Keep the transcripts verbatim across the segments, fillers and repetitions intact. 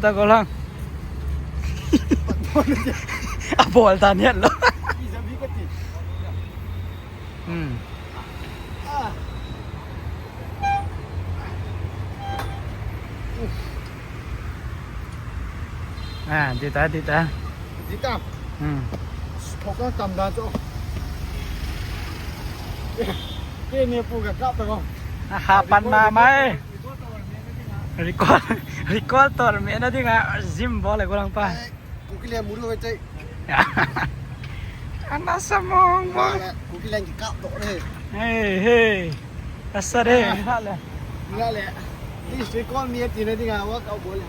Ta ko lang. Abol ta niat lo. Hmm. Ah, dita, dita. Dita. Hmm. Pokok tam da cho. Ke ne pu ka kap ta ko. Aha, pan ma mai. Recall, recall tor me na dinga gym bol ko lang pa. Kuki le muru hoi chai. Ana samong bo. Kuki le ki kap do re. Hey, hey. Asa re, hala. Hala le. Please recall me at tina dinga workout bol.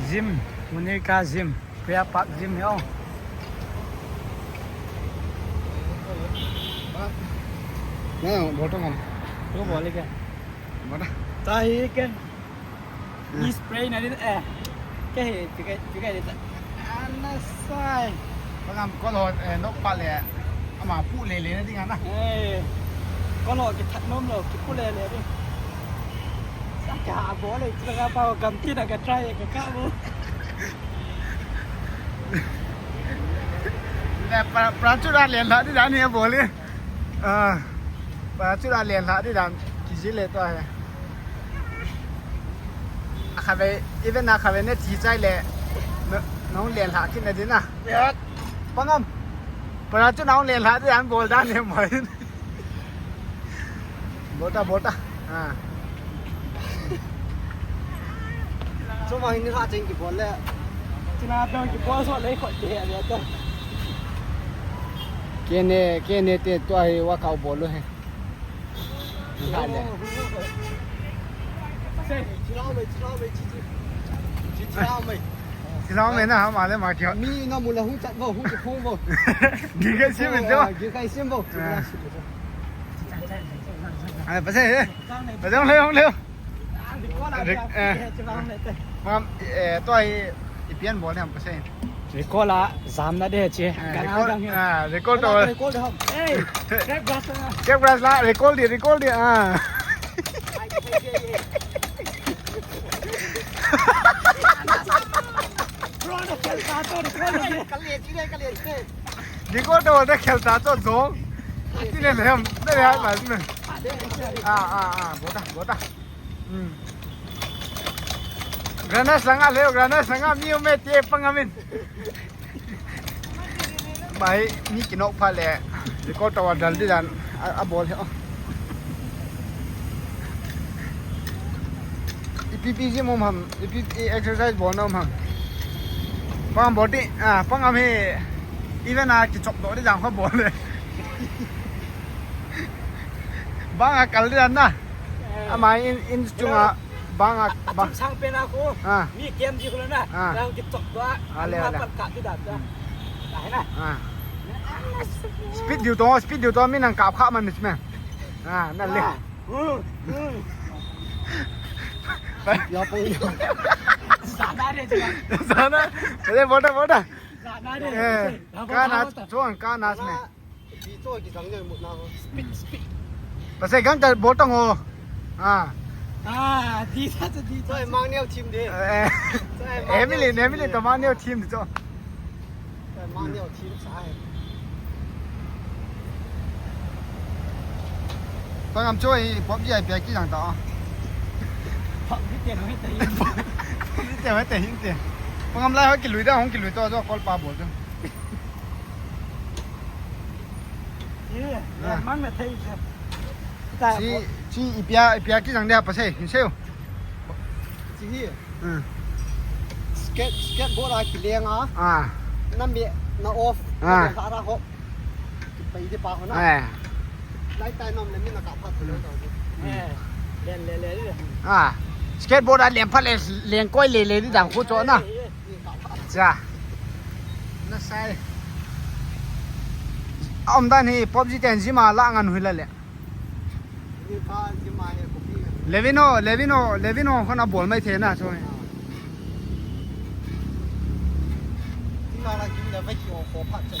Gym, Monica gym. Priya Park gym yo. Na, bol ta man. Ko bol ke. Bol ta. Tahi ke. Hmm. Ni spray na din, eh. Ke he, tiga, tiga din. Ana sai. Pangam kol hot, eh, nok pale. Ama pu lele na dinga na. Eh. Kol hot kithat nom lo, kipu lele din. Sa ka bol le, sa ka pa gamtin na ka try ka ka bo. Le pra, pra chu ra len la di dan he bol le. Ah. Pra chu ra len la di dan. Kiji le to he. Akhabe, even akhabe ne thi chai le, no, nong len ha kin na din na. Pangam. Para chu nong len ha di an bol dan ne mai. Bol ta, bol ta. Ah. Cho ma hin ha cheng ki bol le. Chena dong ki bol so le ko te ya to. Kene, kene te to ai workout bol lo he. Chilong me na ham ale ma kyo. Mi na mula hung chat bo, hung chat hung bo. Giga sim jo. Giga sim bo. Ale pase he. Pase hung le hung le. Rik-, eh. Mam, eh, to ai ipian bol ne ham pase. Recall a jam na de che. Eh, gana recall, dang he. Ah, recall to. Recall de ham. Hey, grab glass na. Grab glass la, recall di, recall di, ah. Bro, no, khel ta to, recall de. Kali chile, kali chile. Recall to de khel ta to jong. Ati ne le ham, ne le ham, ne. Ah, ah, ah, bota, bota. Hmm. Granas langa leo, granas langa mi ume te pangamin. Bai mi kinok pha le. Recall tower dal di dan a, a bol he. Oh. Ipi pi ji mom ham, ipi pi exercise bol nom ham. Pangam body, ah, pangam he. Even a kichok do di jang kho bol le. Bang a kal di dan na. Ama in, in chunga bang ak, bang. Atum sang pen ako. Ah. Mi kem ji kulo na. Ah. Lang kitok dua. Ale, ale. Pat ka di dam da. Dah na. Ah. Speed diu to, speed diu to, mi nang kap kha man ni sme. Ah, na le. Ah. Hmm, hmm. Ya, pung. Sana de, sana. Sana. Ele, bota, bota. Sana de. Eh, kana, chuang kana sme. Di to ki sang jang mut na ho. Speed, speed. Pasai gang ta botong ho. Ah. Ah, di sa to di to. Soi mang neo chim de. Eh. Soi mang neo Emily, chim Emily de. To mang neo chim de to. Soi mang neo chim sa hai. Pangam choi pop ji ai pia ki jang ta. Pop ji te no te. Pop ji te no te hin te. Pangam lai ho ki lui da hong ki lui to jo kol pa bol jo. Ye, ah. Mang na thei je. Ta si, bo- si ipia, ipia ki jang dia pasai, hin seu. Si hi. Hmm. Skate, skateboard a kileng a. Ah. Na me, na off. Ah. Na hara ho. Pai di pa ho na. Eh. Lai tai nom le mi na ka phat lo to. Eh. Len le le le. Ah. Skateboard a leng pha le, leng koi le le di dang khu cho na. Eh, eh. Ja. Na sai. Om dan hi pop ji ten ji ma la ngan hui la le. Ni pa ji ma he kopi. Levino, Levino, Levino khona bol mai the na so. Ti la la ji le vai ki o ko phat cha.